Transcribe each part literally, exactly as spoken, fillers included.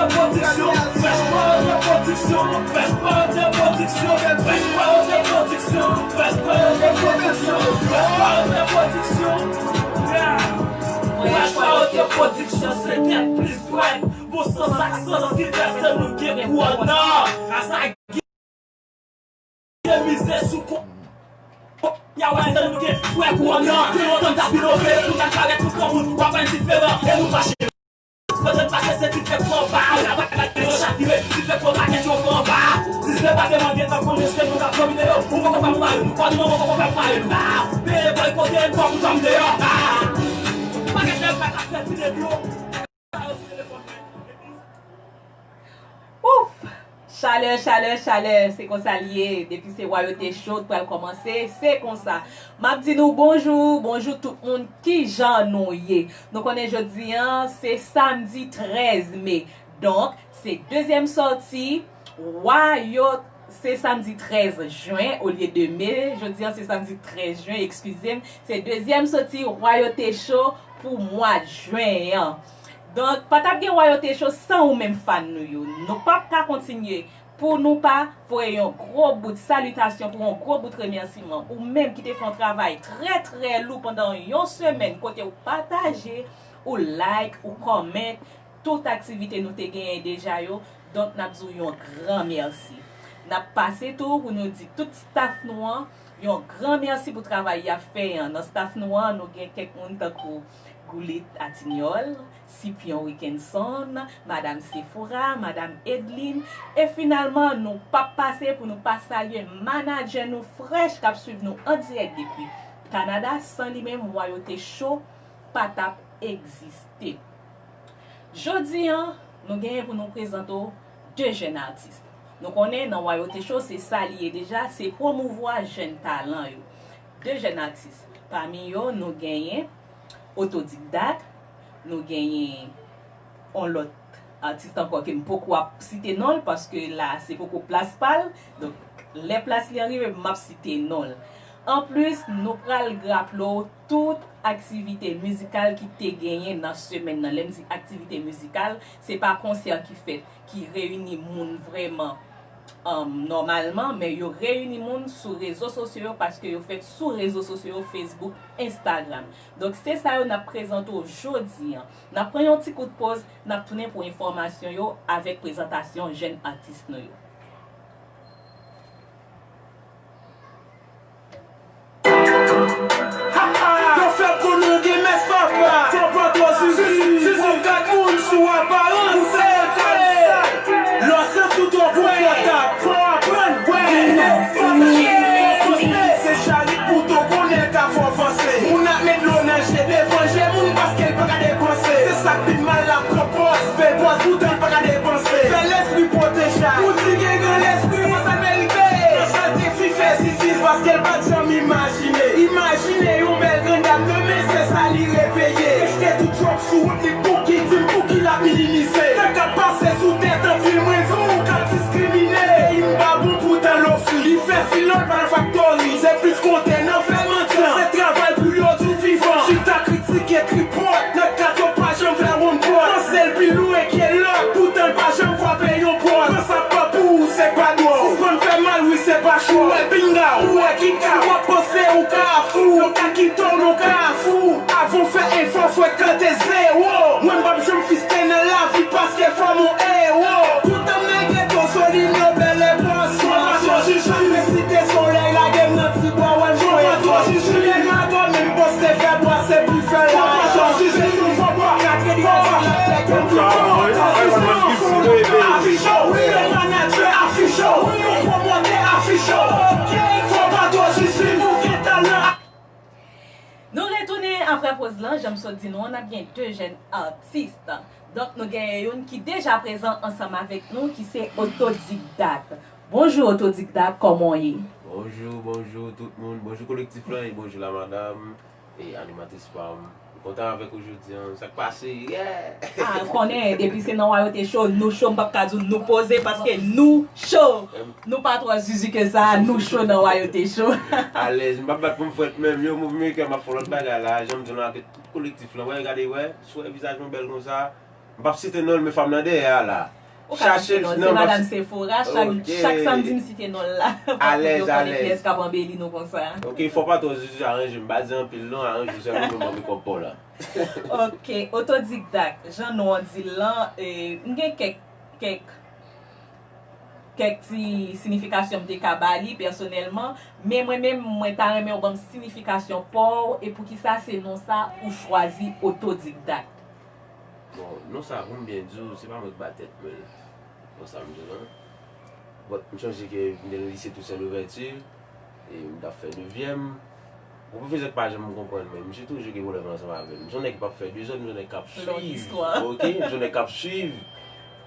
Pwodiksyon, Fresh Water Pwodiksyon, Fresh Water Pwodiksyon, Fresh Water Pwodiksyon, Fresh Water Pwodiksyon, Fresh Water Pwodiksyon. Yeah. Fresh Water Pwodiksyon, se nèt plis bright. Bon sans ak sans Silvester, nou gen kowòna. Asa gen mize sou ko. Ya wè, se nou gen frè kowòna. Gen lontan n t ap inove, pou n t ap parèt pou granmoun, w ap wè n diferan. E nou pa chanje. Kote n pase se ti fèk pran ba. Yo chavire, ti fèk pran pakèt yo pran ba. Dis depatman gentan konnen se nou k ap domine yo. Ou poko fè pou mare nou, kò nou poko fè pou mare nou. Peye bòy kote n fò pou dòm deyò. Pakèt nèg pa ka fè vide dlo. Ouf! Chalè, chalè, chalè, se konsa l ye. Depi se Wayote Show pral kòmanse, se konsa. M ap di nou bonjou, bonjou tout moun, kijan nou ye? Nou konnen jodi an, se samdi trèz me. Donk, se dezyèm sòti Wayo, se samdi trèz jen, olye de me. Jodi an, se samdi trèz jen, eskize m. Se dezyèm sòti Wayote Show pou mwa jen an. Donk, pa t ap gen Wayote Show san ou menm fan nou yo. Nou p ap ka kontinye pou nou pa voye yon gwo bout salitasyon, pou yon gwo bout remèsiman. Ou menm ki te fè yon travay trè, trè lou pandan yon semèn, kote ou pataje, ou like, ou comment, tout aktivite nou te genyen deja yo. Donk, n ap di w yon gran mèsi. N ap pase tou pou nou di tout staff nou an yon gran mèsi pou travay y ap fè an. Nan staff nou an, nou gen kèk moun tankou Goulit Atinyòl, Sipyon Wickenson, Madam Sephora, Madam Edline. E finalman, nou p ap pase pou nou pa salye manadjè nou Fresh k ap swiv nou an dirèk depi Kanada. San li menm, Wayote Show pa t ap egziste. Jodi an, nou genyen pou nou prezante w de jèn atis. Nou konnen nan Wayote Show, se sa li ye deja, se pwomouvwa jèn talan yo. De jèn atis. Pami yo, nou genyen Otodikdak, nou genyen yon lòt atis ankò ke m poko ap site non l, paske la, se poko plas pa l. Donk, lè plas li an rive, m ap site non l. Anplis, nou pral raple w tout aktivite mizikal ki te genyen nan semèn nan. Lè m di aktivite mizikal, se pa konsè ki fèt, ki reyini moun vrèman, um, nòmalman, men yo reyini moun sou rezo sosyo yo, paske yo fèt sou rezo sosyo yo, Facebook, Instagram. Donk, se sa yo n ap prezante w jodi an. N ap pran yon ti kout poz, n ap tounen pou enfòmasyon yo avèk prezantasyon jèn atis nou yo. Yo fè pou nou gen mès papa. Fò pa twò zizi. Fò gad moun sou aparans. Lò santi w twò konfòtab. Fò aprann wè. Fò fè cheri konfòse. Se charit pou to konnen ka fò vanse. Moun ap met dlo nan je devan je moun paske l pa ka depanse. Se sa k pi mal la. Pran pòz, fè pòz, poutan l pa ka depanse. Fè lespri pwoteja. Pou di gen gran lespri, se sa l merite. Nan sal defi fè ziziz, paske l pa t janm imajine. Imajine yon bèl grandam demen, se sa li reveye. Rejte tout djòb sou wout li, pouki di m, pouki l ap minimize. Tan k ap pase sou tèt anpil mwen, zon k ap diskrimine. Peyi m pa bon, poutan l ofri. Li fè filòl pa nan faktori. Se plis konte nan fè manti. Se travay pou yo di vivan. Chita kritike tripòt. Nan kat yo pa janm fè wonn pòt. Panse l pi lwen ke lòt. Poutan l pa janm frape yon pòt. Pran sa pa pou ou, se pa dwòl. Sispann fè mal, wi, se pa chwa. Ou wè pinga, ou wè kika. Si w ap panse ou ka fou, yo ka kite w nan kafou. Avan w fè efò, frekante zewo. Mwen m p ap janm fiste nan lavi paske fò m on ewo. Poutan m nan geto, solino, bèlè, pwason. Fò pa twò jiji. Sa fè site solèy, lage m nan ti bwa, wè m jwe. Fò pa twò jiji. Lè m a dòmi, m poste fè bwa, se pli fè la. Fò pa twò jiji. Fò pa twò jiji. Afiche w, wi, yon manadjè, afiche w, wi, yon pwomotè, afiche w. Ok, fò pa twò jiji, nou gen talan. Nou retounen apre poz lan, jan m sot di nou an, n ap gen de jèn atis. Donk, nou genyen youn ki deja prezan ansanm avèk nou, ki se Otodikdak. Bonjou, Otodikdak, kòman w ye? Bonjou, bonjou tout moun. Bonjou kolektif lan e bonjou la madanm e animatris pa m. M kontan avèk ou jodi an. Sa k pase? Yeah! Ah, ou konnen, depi se nan Wayote Show, nou cho, m p ap ka di w nou poze, paske nou cho! Nou pa twò zizi ke sa, nou cho nan Wayote Show. Alèz, m p ap bat pou m frèt menm, yo, Movemaker, m ap fè yon lòt bagay la, jan m di w la, ke tout kolektif lan, wè, gade, wè, si w wè vizaj mwen bèl konsa, M p ap site non l, men fanm nan dèyè a la. Ou ka site non l, se Madanm Sephora, chak, chak samdi m site non l la. Alèz, alèz. Kiyès k ap anbeli nou konsa. Ok, fò pa twò zuzu aranje m, m pa di anpil non, aranje w sèlman pou m anvi kòb pa w la. Ok, otodidakt, jan non an di l lan, e, m gen kèk, kèk, kèk ti sinifikasyon m te ka ba li pèsonèlman, men mwen menm, mwen ta renmen w ban m sinifikasyon pa w, e poukisa se non sa ou chwazi otodidakt. Bon, non sa, pou m byen di w, se pa mwen k ba tèt mwen l. Bon, sa m di w lan. But, m sonje ke m te nan lise Toussaint Louverture, e m t ap fè nevyèm. Bon, pwofesè k pa janm konprann mwen, misye toujou gen pwoblèm ansanm avè m. M se yon nèg ki p ap fè dezòd, m se yon nèg k ap swiv. Ok, m se yon nèg k ap swiv.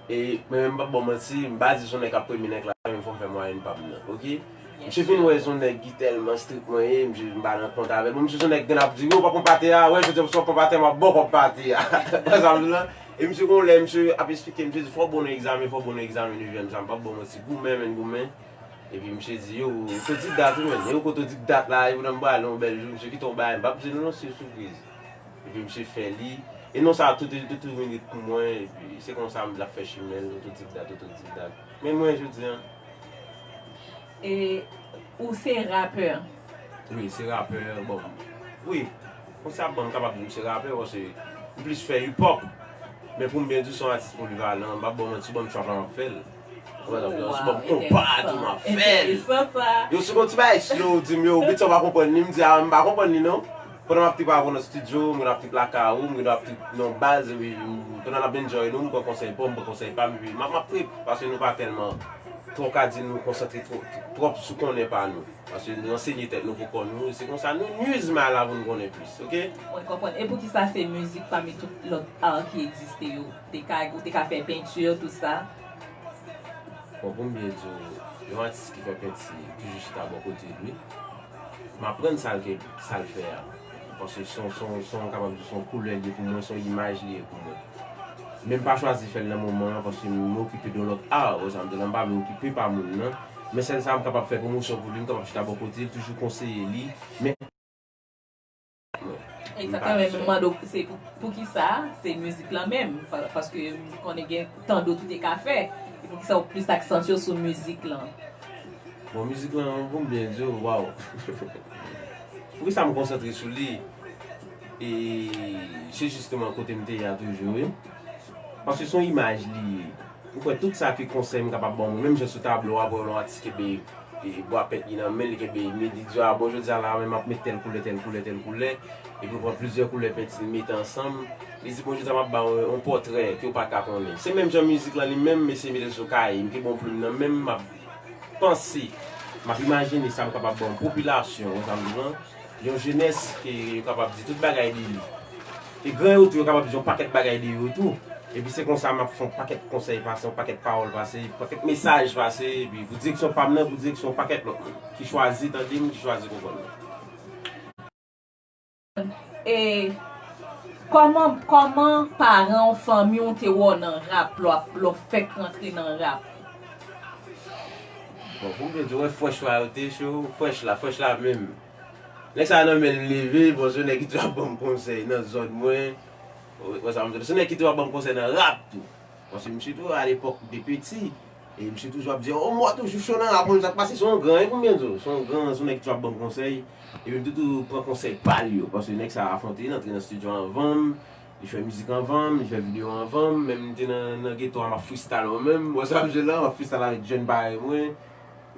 E mwen menm, m p ap ba w manti, m pa di se yon nèg k ap premye nan klas la, men fò m fè mwayèn pa m nan. Ok? Misye fin wè se yon nèg ki tèlman strik mwen ye, misye m pa nan kont avè l. Bon, misye se yon nèg ki konn ap di, "Wi, ou pa pran pate a, wè, jodi a, si w ap pran pate a, m ap ba w kòb pate a." Wè sa m di w lan? E misye gon lè, misye ap esplike, misye di, "Fò w bon nan egzamen, fò w bon nan egzamen nevyèm sa, m p ap ba w manti, goumen, menn, goumen." Epi misye di, "Yo, otodidakt, wi, menn, e ou k otodidakt la, e pou nan m prale yon bèl jou, misye kite yon bagay, m p ap di nou non, se yon sipriz." Epi misye fè li, e non sa tou, tou, tou, tou vin ret pou mwen, epi se konsa m t ap fè chimen l, otodidakt, otodidakt. Men mwen, jodi a, E ou se rapè? Wi, se rapè, bon. Wi, konsa, bon, m kapab di m se rapè, paske m plis fè hip hop. Men pou m byen di w, se yon atis polivalan, m p ap ba w manti, si w ban m trap la, m ap fè l. Ou konprann sa m di w lan? Si w ban m konpa tou, m ap fè l. Yo, si w gon ti bagay slow, di m, "Yo, beat sa w pa konprann li?" M di, "A, m pa konprann li non." Pandan m ap trip avè w nan estidyo, m gen dwa ap trip lakay ou, m gen dwa ap trip nan baz, epi pandan n ap enjoy nou, m pran konsèy pa w, m pran konsèy pa m, epi m ap, m ap trip, paske nou pa tèlman twò ka di nou konsantre twò, twòp sou konnen pa nou. Paske nou ansenye tèt nou pou kò nou, se konsa nou nuiz mal avan nou konnen plis, ok? Mwen konprann. E poukisa se mizik pami tout lòt art ki egziste yo? Te ka, ou te ka fè penti, tout sa? Bon, pou m byen di w, yon atis ki fè penti toujou chita bò kote l, wi. M aprann sa l ke, sa l fè a. Paske se yon, se yon, se yon, kapab di se yon koulè li ye pou mwen, se yon imaj li ye pou mwen. Men m pa chwazi fè l nan moman an, paske m okipe de yon lòt art, ou sa m di w lan, m pa vle okipe pa moun nan. Men sèl sa m kapab fè pwomosyon pou li, m kapab chita bò kote l, toujou konseye li. Men. Egzakteman, men m mande w, se pou, poukisa se mizik lan menm? Pa, paske m konnen gen tan dòt ou te ka fè. E poukisa ou plis aksantye w sou mizik lan? Bon, mizik lan, pou m byen di w, waw. Poukisa m konsantre sou li? E se jisteman kote m te ye a toujou, wi. Paske se yon imaj li ye. Ou kwè tout sa ke konsèy m kapab ban w, menm jan sou tablo a, pou yon atis kenbe e, bwa pent li nan men l, li kenbe, li di, "A, bon, jodi a la, men m ap met tèl koulè, tèl koulè, tèl koulè." Epi l pran plizyè koulè penti, l mete ansanm. Li di, "Bon, jodi a, m ap ba w yon pòtrè ke w pa ka konnen." Se menm jan mizik lan li menm, mesye mete l sou kaye. M gen bon plim nan men m, m ap panse, m ap imajine sa m kapab ban yon popilasyon, ou sa m di w lan. Yon jenès ke yo kapab di tout bagay de li. E gran yo tou, yo kapab di yon pakèt bagay de yo tou. Epi se konsa m ap fè yon pakèt konsèy pase, yon pakèt pawòl pase, yon pakèt mesaj pase, epi pou direksyon pa m nan, pou direksyon yon pakèt lòt moun ki chwazi tande m, ki chwazi konprann mwen. E kòman, kòman paran w, fanmi w te wè w nan rap, lè w ap, lè w fèk rantre nan rap? Bon, pou m te di w, wè frèch la, yo te cho, frèch la, frèch la menm. Nèg sa nan men l leve, bon, se nèg ki toujou ap ban m konsèy nan zòn mwen. Ou wè sa m di w, se nèg ki toujou ap ban m konsèy nan rap tou. Paske misye tou, alepòk de peti, e misye toujou ap di, "O, mwen toujou cho nan rap, sa k pase?" Se yon gran, e pou m byen di w, se yon gran, se yon nèg ki toujou ap ban m konsèy. Epi m toujou pran konsèy pa l yo, paske nèg sa afwonte, l antre nan estidyo anvan m, li fè mizik anvan m, li fè videyo anvan m, menm m te nan, nan geto a, m ap freestyle mwen menm, ou wè sa m di w lan, m ap freestyle avèk jèn parèy mwen.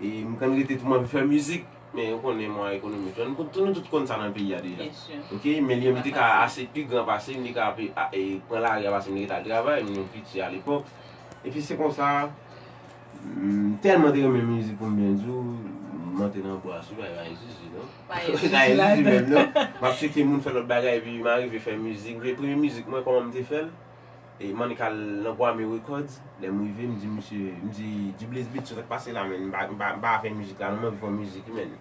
E m konn rete tou, m anvi fè mizik, men ou konnen mwayen ekonomik lan. Nou, nou tout konn sa nan peyi a deja. Ok, men li menm li te ka ase pi gran pase m, li ka pi, a, e, pran lari a pase m, li te al travay, m yon piti alepòk. Epi se konsa, m tèlman te renmen mizik pou m byen di w, m antre nan bwa sou, pa e pa e zizi non. Pa e zizi menm non. M ap tcheke moun fè lòt bagay, epi m arive fè mizik. Premye mizik mwen, kòman m te fè l? E m annik al nan Kwame Records. Lè m rive, m di misye, m di, "G-Blaze Beat, sa k pase la, menn? M pa, m pa, m pa fè mizik la non, m anvi fè yon mizik, menn."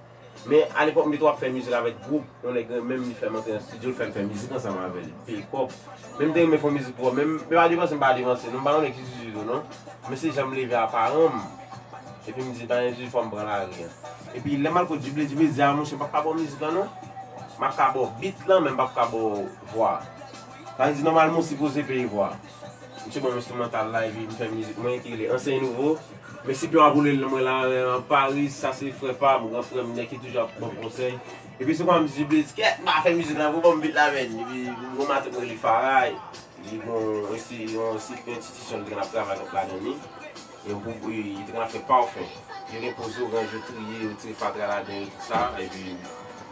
Men alepòk, m te tou ap fè mizik avèk gwoup, yon nèg menm li fè m antre nan estidyo, l fè m fè mizik ansanm avè l, peye kòb. Men m te renmen fè yon mizik pou, men m pa devanse, m pa devanse non, m pa yon nèg ki zizi tou non. Men se jan m leve a paran m. Epi m di, "Pa gen zizi, fò m pran lari a." Epi lè m al kot G-Blaze, G-Blaze di, "A, monchè, m p ap ka ba w mizik lan non. M ap ka ba w beat lan, men m p ap ka ba w vwa a." Sa vle di, nòmalman, ou sipoze peye vwa. Misye ban m enstrimantal la, epi m fè mizik mwen ki rele Anseye Nouvo. Mèsi Pè Apoulel, mwen la, euh, an Paris, sa se frè pa m, gran frè m, nèg ki toujou ap ban m konsèy. Epi se kòm si Blaze, kèt, m pa fè mizik la, vre, ban m beat la, menn. Epi m gon matant m rele Faray. Li gon ensti-, yon ensti-, yon enstitisyon li te konn ap travay ladan li. E pou, li te konn ap fè pafen. Yo gen poz oranj, yo triye, yo tire fatra ladan yo, tout sa. Epi,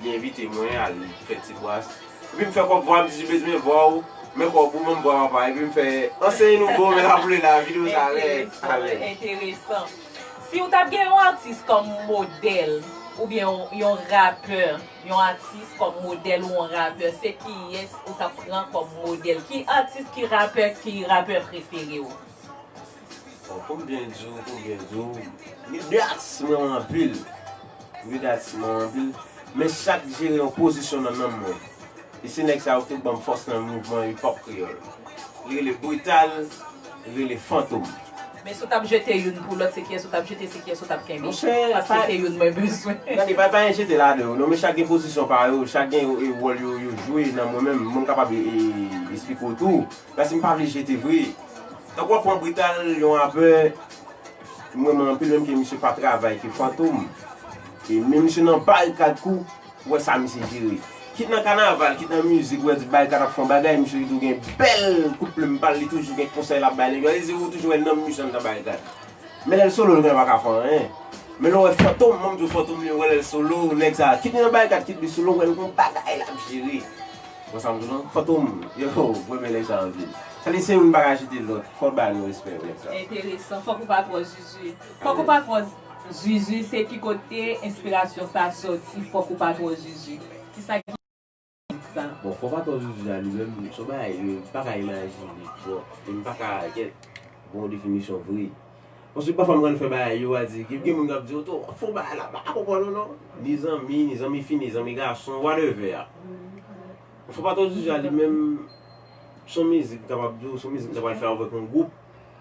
li envite mwen al fè ti bwas. Epi m fè kòb vwa, m di, "Jezi, men vwa w, men kòb ou, men vwa papa." Epi m fè, "Anseye Nouvo, men la boule la, videyo sa rèd." Enteresan, enteresan. Si w t ap gen yon atis kòm modèl, oubyen yon, yon rapè, yon atis kòm modèl ou yon rapè, se kiyès ou t ap pran kòm modèl? Ki atis, ki rapè, ki rapè prefere w? Bon, pou m byen di w, pou m byen di w, gen de atis mwen renmen anpil. Gen de atis mwen renmen anpil. Men chak jere yon pozisyon nan nanm mwen. E se nèg sa yo ki te ban m fòs nan mouvman hip hop kreyòl. Li rele Brital, li rele Fantom. Men si w t ap jete youn pou lòt, se kiyès ou t ap jete, se kiyès ou t ap kenbe? Monchè, paske pa se youn mwen bezwen. Gade, pa, pa gen jete ladan yo. Non, men chak gen pozisyon pa yo, chak gen, e, wòl yo, yo jwe nan mwen menm. Mwen, m kapab, e, e, esplike w tou. Paske m pa vle jete vre. Tankou w ap pran Brital, yon rapè, m renmen anpil, menm ke misye pa travay, ke Fantom. E men misye nan barikad kou, ou wè sa misye jere. Kit nan kanaval, kit nan mizik, ou wè di barikad ap fè yon bagay, misye toujou gen bèl kout plim pa l, li toujou gen konsèy l ap bay nèg yo. Li di ou toujou wè nanm misye anndan barikad. Men lè l solo, li konnen pa ka fè anyen. Men lè w wè Fantom, mwen m di w Fantom li, ou wè lè l solo, nèg sa, kit li nan barikad, kit li solo, ou wè l gon bagay l ap jere. Bon, sa m di w non, Fantom, yo, mwen renmen nèg sa anpil. Sa li se youn pa ka jete lòt, fò l ba nou respè, nèg sa. Enteresan, fòk ou pa twò zuzu. Fòk ou pa twò zuzu, se ki kote enspirasyon sa soti, fòk ou pa twò zuzu. Kisa ki sa? Bon, fò pa twò zuzu a li menm, se yon bagay, m pa ka imajine, bon, e m pa ka, kèt, bon definisyon vre. Paske pafwa m konn fè bagay yo, a di, gen, gen moun k ap di, "Oto, w ap fè yon bagay la, pa konprann ou non." Ni zanmi, ni zanmi fi, ni zanmi gason, whatever. Fò pa twò zuzu a li menm, se yon mizik, m kapab di w, se yon mizik m ta pral fè avèk yon gwoup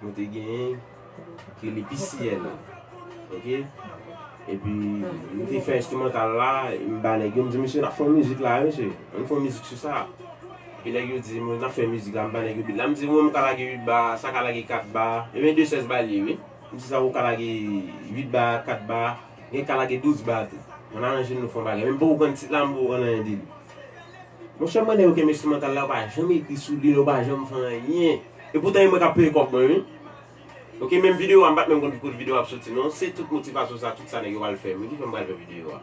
nou te genyen, ki rele P C L. Ok? Epi, m te fè enstrimantal la, m ba nèg yo, m di, "Mesye, n ap fè yon mizik la, mesye. Ann fè yon mizik sou sa." Epi nèg yo di, "Mwen, n ap fè mizik la," m ba nèg yo beat la. M di, "Mwen, m ka lage uit ba, sa ka lage kat ba." Ebyen, de sèz ba li ye, wi. M di, "Sa ou ka lage uit ba, kat ba, gen ka lage douz ba tou." Ann aranje nou fè yon bagay. Men m poko konn tit la, m poko konn anyen de li. Monchè, mwen, nèg yo kenbe enstrimantal la, yo pa janm ekri sou li, yo pa janm fè anyen. E poutan, e mwen k ap peye kòb mwen, wi. Ok, menm videyo a, m pa t menm konn kote videyo a ap soti, non. Se tout motivasyon sa, tout sa nèg yo pral fè m, wi, ki fè m pral fè videyo a.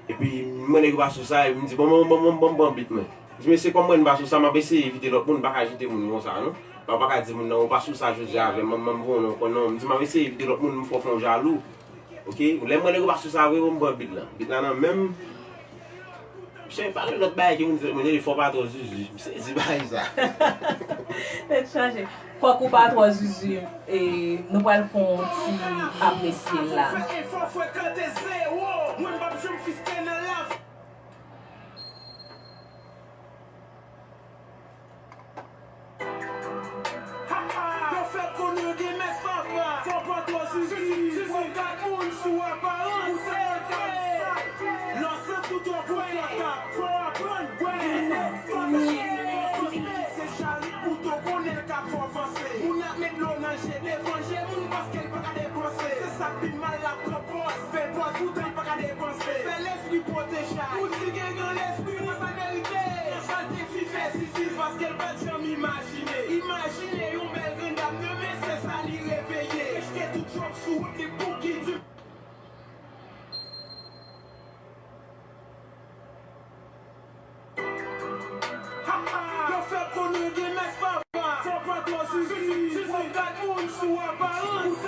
Epi, m wè nèg yo pa sou sa, epi m di, "Bon, bon, bon, bon, bon, bon, bit mwen." M di, "Mesye, kòm mwen m pa sou sa, m ap eseye evite lòt moun, m pa ka jete moun konsa, non." M pa ka di moun nan, "Ou pa sou sa jodi a avè m, m, m, m voye w non, konn non." M di, "M ap eseye evite lòt moun, m fè w fè w jalou." Ok, lè m wè nèg yo pa sou sa vre, m pran bit la. Bit la nan men m. Misye pa gen lòt bagay ke moun di, moun di fò pa twò zuzu. M sezi bagay sa. Tèt chaje. Fòk ou pa twò zuzu. E nou pral fè yon ti apresye la. Fò frekante zewo. Mwen m p ap janm fiske nan lav. Yo fè konnen gen mès papa. Fò pa twò zuzu. Fò gad moun sou aparans. Ou se yon sal. Lòs an tout wè pou fò tap. Fò aprann. Wè. Fò tap. Se charit kouto konnen l ka fè w vanse. Moun ap met dlo nan je devan je moun paske l pa ka depanse. Se sa k pi mal l ap pran pòz. Fè pòz poutan l pa ka depanse. Fè lespri pwoteje. Pou di gen gran lespri mwen sa merite. Sa l te fi fè ziziz paske l pa t janm imajine. Imajine yon bèl grandam nan men se sa li reveye. Rejte tout djòb sou wout li pou ki di. Yo fè konnen gen mès papa. Fò pa twò zizi. Fò gad moun sou aparans.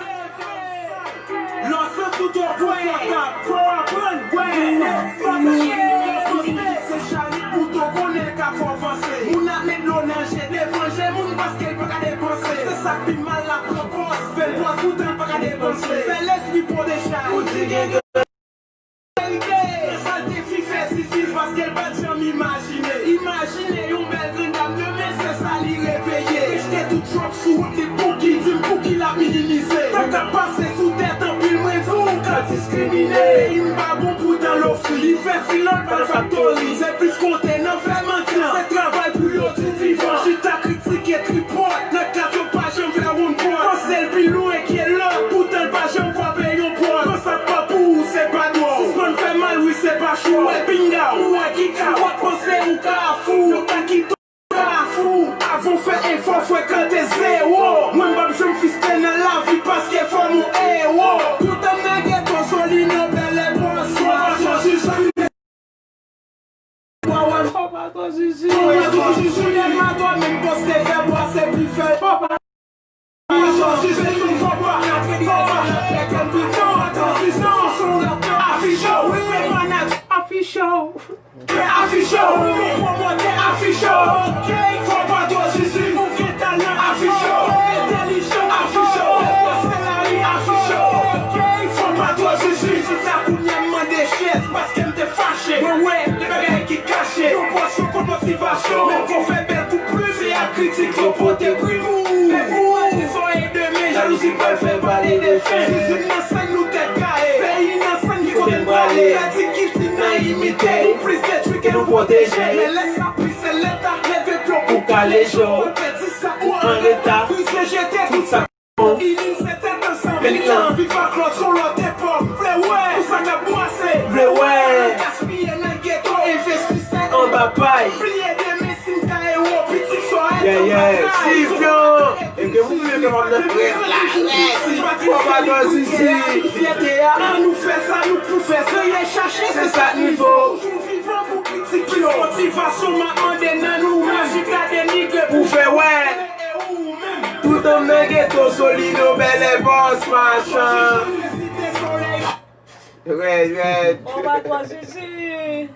Lòs an tout wè pou fò tap. Fò aprann. Wè. Fò tap. Se charit kouto konnen l ka fè w vanse. Moun ap met dlo nan je devan je moun paske l pa ka depanse. Se sa k pi mal l ap pran pòz. Fè l pòz poutan l pa ka depanse. Fè lespri pwoteje. Pou di gen Verite, sa l te fi fè ziziz paske l pa t janm imajine. Imajine yon bèl grandam demen se sa li reveye. Rejte tout djòb sou wout li pou ki di m pou ki l ap minimize. Tan k ap pase sou tèt anpil mwen di w ka diskrimine. Peyi m pa bon pou dan lofri. Li fè filòt pa l faktori. Se plis konte nan fè mantyan. Se travay pou yo di divan. Chita kritike tripòt. Nan kat yo pa Atò Zizi. Atò Zizi. Atò Zizi. Afiche w. Afiche w. Afiche w. Fò pa twò Zizi. Ou gen talan. Afiche w. Entèlijan. Afiche w. Pase lari. Afiche w. Fò pa twò Zizi. Chita kounye a m mande chèz paske m te fache. Mwen wè de bagay ki kache. Yon pòsyon konn motivasyon. Men kon fè bèl kou plim. Se ak kritik yo pote pri pou ou. Men pou ou, se zòrèy de men. Jalouzi pral fè pale de fen. Zizi nan sann nou tèt kaye. Peyi nan sann ki kote n prale. Pèdi kilti n a imite. Nou plis detwi ke nou pwoteje. Men lè sa pli se leta. Leve pyon pou kale je w. Pèdi sa ou an reta. Brise jete tout sa. Ini se tèt ansanm. Peyi lan. Viv ak lòt se yon lòt epòk. Vle wè. Pou sa k ap bwase. Vle wè. Gaspiye nan geto. Envestise. Anba pay. Bliye demen si n ta ewo. Pitit sa w a. Yeah, yeah. Silvyon. E ke moun yo kapab nan prèt la. Fò pa twò Zizi. Fyète a. An nou fè sa nou pou fè. Kreye chache se sa n vo. Toujou vivan pou kritik yo. Motivasyon m ap mande nan nou. Majik la denigre pou fè wè. Tout nonm nan geto, Solido, Bèlè, Bòs, Machan. Rèd, rèd. Fò pa twò Zizi.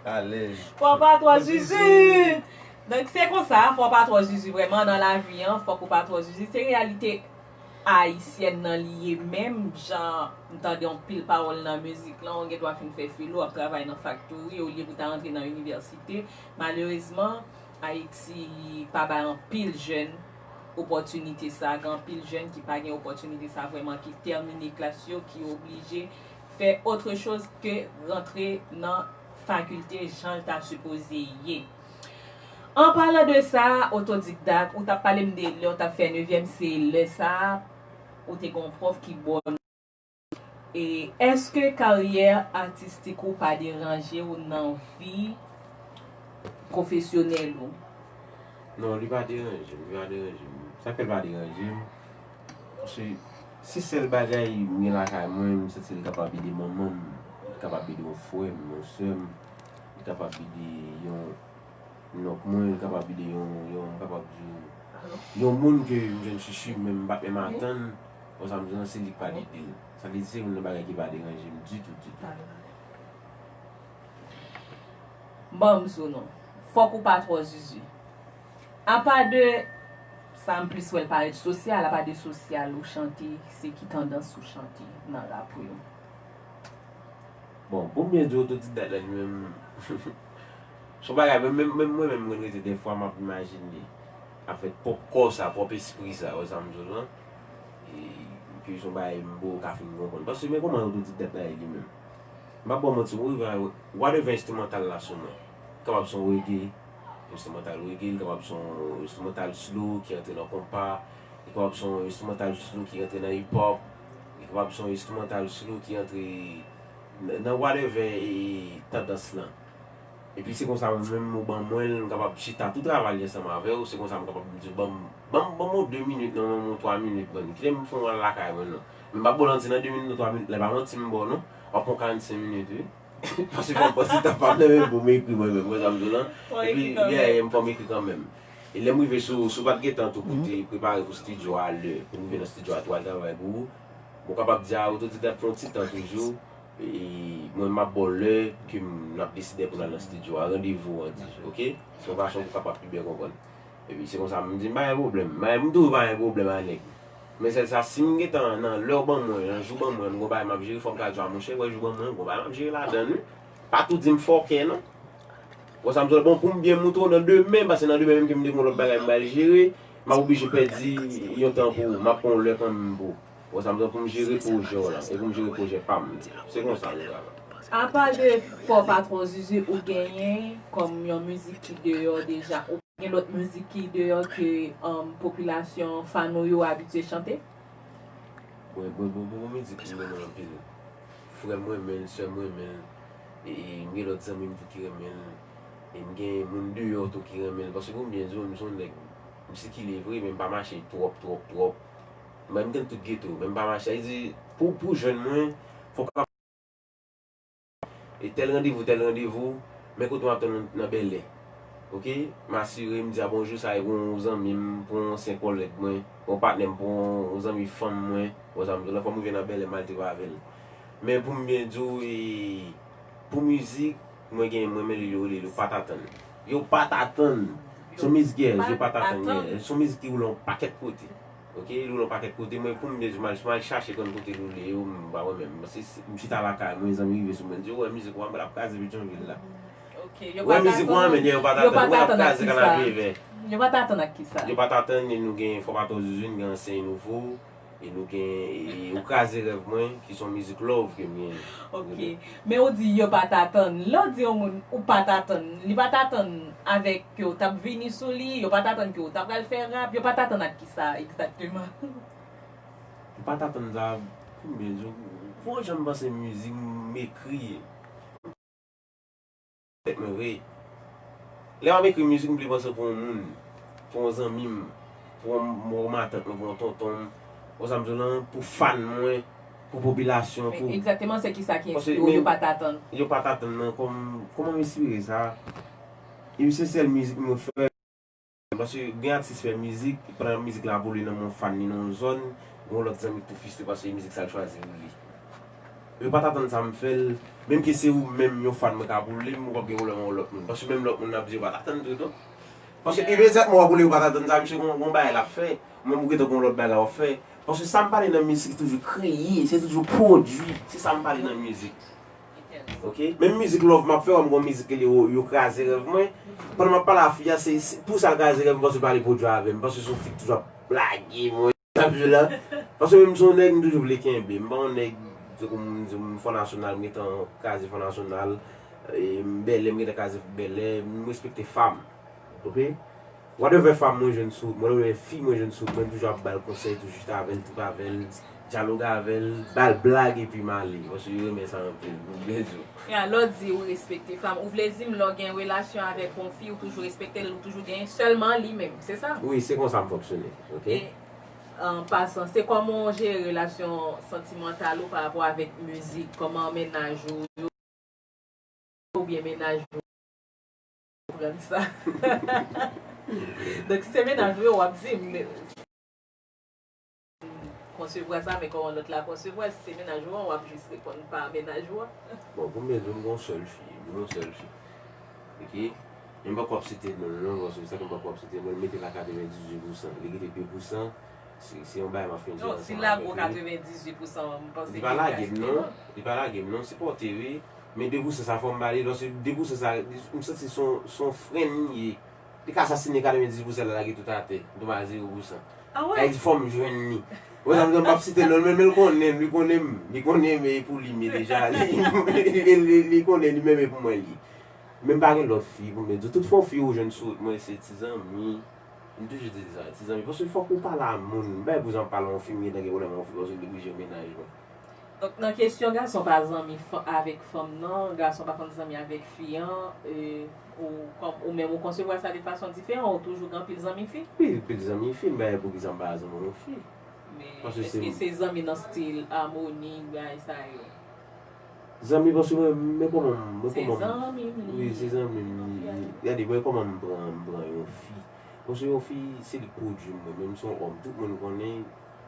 Alèz. Fò pa twò Zizi. Donk, se konsa, fò pa twò Zizi vrèman nan lavi an, fòk ou pa twò Zizi. Se reyalite ayisyèn nan li ye menm, jan m tande anpil pawòl nan mizik lan, ou gen dwa fin fè filo, ap travay nan faktori, olye pou ta rantre nan inivèsite. Malerezman, Ayiti pa bay anpil jèn opòtinite sa, gen anpil jèn ki pa gen opòtinite sa vrèman, ki tèmine klas yo, ki oblije fè otre choz ke rantre nan fakilte jan l ta sipoze ye. An palan de sa, otodidakt, ou t ap pale m de lè w t ap fè nevyèm, se lè sa a, ou te gen yon pwòf ki ba w. E èske karyè atistik ou pa deranje w nan vi pwofesyonèl ou? Non, li pa deranje m, li pa deranje m. Sa k fè l pa deranje m? Paske se sèl bagay m gen lakay mwen, m santi l kapab ede manman m, li kapab ede yon frè m, yon sè m, li kapab ede yon nonk mwen, li kapab ede yon, yon, m kapab di w, yon moun ke m jwenn chichi, men m pa t menm atann, wè sa m di w lan, se li k pral ede l. Sa vle di se youn nan bagay ki pa deranje m ditou, ditou. Ban m sou non. Fòk ou pa twò zuzu. Apa de sa m plis wè l parèt sosyal, apa de sosyal ou chante, se ki tandans ou chante nan rap ou yo? Bon, pou m byen di w, otodidakt la li menm, se yon bagay, menm, menm, menm mwen menm, mwen rete dèfwa m ap imajine, avèk pwòp kò sa, pwòp espri sa, wè sa m di w lan, e ke se yon bagay m poko ka fin konprann. Paske men kòman otodidakt la ye li menm? M p ap ba w manti, m rive a whatever enstrimantal la sou mwen. Kapab se yon reggae, enstrimantal reggae, li kapab se yon enstrimantal slow ki antre nan konpa, li kapab se yon enstrimantal slow ki antre nan hip hop, li kapab se yon enstrimantal slow ki antre nan, nan whatever e, e tandans lan. Epi se konsa mwen menm ou ban mwen l, m kapab chita tou travay li ansanm avè w, se konsa m kapab di w ban m, ban m, ban m yon de minit non, ban m yon twa minit, ban m, kite m fè yon al lakay mwen non. Men m p ap ba w manti nan de minit nan twa minit la, e pa manti m ba w non. W ap pran karannsenk minit wi. Paske fò m pran ti tan pa m nan men pou m ekri mwen menm, wè sa m di w lan. Epi, yeah, yeah, m fò m ekri kanmenm. E lè m rive sou, si w pa t gen tan tou pou w te prepare pou estidyo a lè, pou m rive nan estidyo a tou al travay pou ou, bon, w kapab di a otodidakt pran yon ti tan toujou, e mwen m ap ba w lè ke m, n ap deside pou n al nan estidyo a, randevou an di, oke? Se yon fason pou w kapab pi byen konprann. Epi se konsa m di m pa gen pwoblèm. M toujou pa gen pwoblèm a nèg. Men sèl sa, si m gentan nan lè w ban mwen, nan jou w ban mwen, m gon bagay m ap jere, fò m ka di w a monchè, wè jou w ban mwen, m gon bagay m ap jere ladan l wi. Pa tou di m fòkè non. Wè sa m di w, bon, pou m byen montre w nan demen, paske nan demen menm ke m te gon lòt bagay m pral jere, m ap oblije pèdi yon tan pou ou, m ap pran yon lè kanmenm pou ou. Wè sa m di w, pou m jere pwojè w lan, e pou m jere pwojè pa m. Se konsa nou travay. Apa de fò pa twò zuzu ou genyen kòm yon mizik ki deyò deja, ou gen lòt mizik ki deyò ke, um, popilasyon fan ou yo abitye chante? Bon, bon, bon, bon, bon mizik ki m renmen anpil. Frè m renmen l, sè m renmen l, e, e m gen lòt zanmi m tou ki renmen l, e m gen moun deyò tou ki renmen l, paske pou m byen di w, m se yon nèg, m sikile vre, men m pa mache twòp, twòp, twòp. Men m gen tout geto, men m pa mache. Sa vle di, pou, pou jwenn mwen, fòk e tèl randevou, tèl randevou, Men kote m ap tann ou nan Bèlè. Oke? M asire, m di a bonjou, sa e pou yon zanmi m, pou yon ansyen kòlèg mwen, yon patnè m, pou yon zanmi fanm mwen. Bon, sa m di w la, fò m rive nan Bèlè, m al te pa avè l. Men pou m byen di w, e, pou mizik, mwen gen, mwen men li, yo rele l Yo Pa T Atann. Yo Pa T Atann. Se yon mizik, yes, Yo Pa T Atann, yes. Se yon mizik ki woule yon pakèt kote. Oke, li woule yon pakèt kote. Mwen, pou m byen di w, m al, m al chache konn kote li woule yo, m pa wè menm. Paske si, m chita lakay mwen, zanmi rive sou mwen, di, "Ou wè mizik ou an, l ap kraze Petyonvil la." Oke, Yo Pa T Atann. Ou wè mizik ou an, men Yo Pa T Atann, l ap kraze Kanapevè. Yo Pa T Atann ak kisa? Yo Pa T Atann, e nou gen Fò Patwò Zizou, gen Ansyen Nouvo, e nou gen, e, Ou Kraze Rèv Mwen, ki se yon mizik love ke m gen. Oke. Men ou di Yo Pa T Atann. Lè w di yon moun Ou Pa T Atann, li pa t atann avèk ke w t ap vini sou li, yo pa t atann ke w ta pral fè rap, yo pa t atann ak kisa egzakteman? Yo pa t atann sa, pou m byen di w, pou yon jan m panse mizik m ekri. Tèt mwen vre. Lè m ap ekri mizik, m vle panse pou yon moun, pou yon zanmi m, pou yon, yon matant mwen, pou yon tonton m, ou sa m di w lan, pou fan mwen, pou popilasyon, pou... Egzakteman, se kisa ki enspire w, Yo Pa T Atann? Yo Pa T Atann nan, kòm, kòman m enspire sa? E se sèl mizik mwen fè. Paske gen atis fè mizik, pandan mizik la ap woule nan men yon fan li nan yon zòn, gen yon lòt zanmi ki tou fristre paske mizik sa l chwazi woule. Yo pa t atann sa m fè l, menm ke se ou menm yon fan mwen ka woule m, ou p ap gen pwoblèm ak yon lòt moun. Paske menm lòt moun nan ap di yo pa t atann tou, non. Paske imedyatman w ap woule yo pa t atann sa, misye gon, gon bagay l ap fè, ou menm ou gentan gon lòt bagay w ap fè. Paske sa m pale nan mizik, se toujou kreye, se toujou pwodui, se sa m pale nan mizik. Oke? Menm mizik love m ap fè, wè m gon mizik ki rele Yo, Yo Kraze Rèv Mwen. Pandan m ap pale a fi a, se, se pou sa l kraze rèv mwen, paske l pa vle pwodui avè m, paske se yon fi ki toujou ap lage mwen. Sa vle la. Paske menm se yon nèg m toujou vle kenbe. M pa yon nèg, tankou moun di m Fò Nasyonal, m gentan kraze Fò Nasyonal, e, m Bèlè, m gentan kraze Bèlè, m respekte fanm. Oke? Whatever fanm mwen jwenn sou wout mwen, whatever fi mwen jwenn sou wout mwen, m toujou ap ba l konsèy, toujou chita avè l, trip avè l, dyaloge avè l, ba l blag epi m ale. Paske yo renmen sa anpil, pou m byen di w. Ya, lè w di ou respekte fanm, ou vle di m lè w gen relasyon avèk yon fi, ou toujou respekte l, ou toujou gen sèlman li menm, se sa? Wi, se konsa m fonksyone, oke? E, an pasan, se kòman w jere relasyon santimantal ou pa rapò avèk mizik? Kòman mennaj ou yo oubyen mennaj ou pran sa? Donk, si se mennaj ou yo, w ap di m, konsevwa sa, men kòman lòt la konsevwa l, si se mennaj ou an, w ap jis reponn pa mennaj ou an. Bon, pou m byen di w, m gon sèl fi, m gon sèl fi. Oke? Men m poko ap site non l non, paske sa ke m poko ap site non l, mete l a katrevendizuit pousan. Li kite de pousan, se, se yon bagay m ap fè. Non, si l lage w katrevendizuit pousan, m panse ke li pa lage m non. Li pa lage m non, sipòte wi. Men de pousan sa fò m ba li, paske de pousan sa, m santi se yon, se yon fren li ye. Li ka asasinen katrevendizuit pousan, l lage tout atè. M tonbe a zewo pousan. Ah ouais? Sa vle di fò m jwenn li. Wè sa m di w, m p ap site non l, men, men l konnen m, li konnen m, li konnen m, e pou li m ye deja. Li, li, li, li konnen li menm e pou mwen li ye. Men m pa gen lòt fi pou m byen di w. Tout fwa yon fi ou jwenn sou wout mwen, se ti zanmi. M toujou di sa, ti zanmi. Paske fòk ou pale a moun. M pa gen pou zanmi pale a yon fi, m gentan gen pwoblèm a yon fi, paske l te oblije mennaj mwen. Donk, nan kesyon gason pa zanmi fa-, avèk fanm nan, gason pa konn zanmi avèk fi an, e, ou, kòm, ou menm ou konsevwa sa de fason diferan, ou toujou gen anpil zanmi fi? Wi, anpil zanmi fi, m pa gen poukisa m pa zanmi yon fi. Men, èske se zanmi nan stil amoni, bagay sa yo? Zanmi, paske mwen, men kòman m, men kòman m. Se zanmi m li ye. Wi, se zanmi m li ye. Gade, mwen kòman m pran, m pran yon fi. Paske yon fi, se li k pwodui mwen, menm si yon òm, tout moun konnen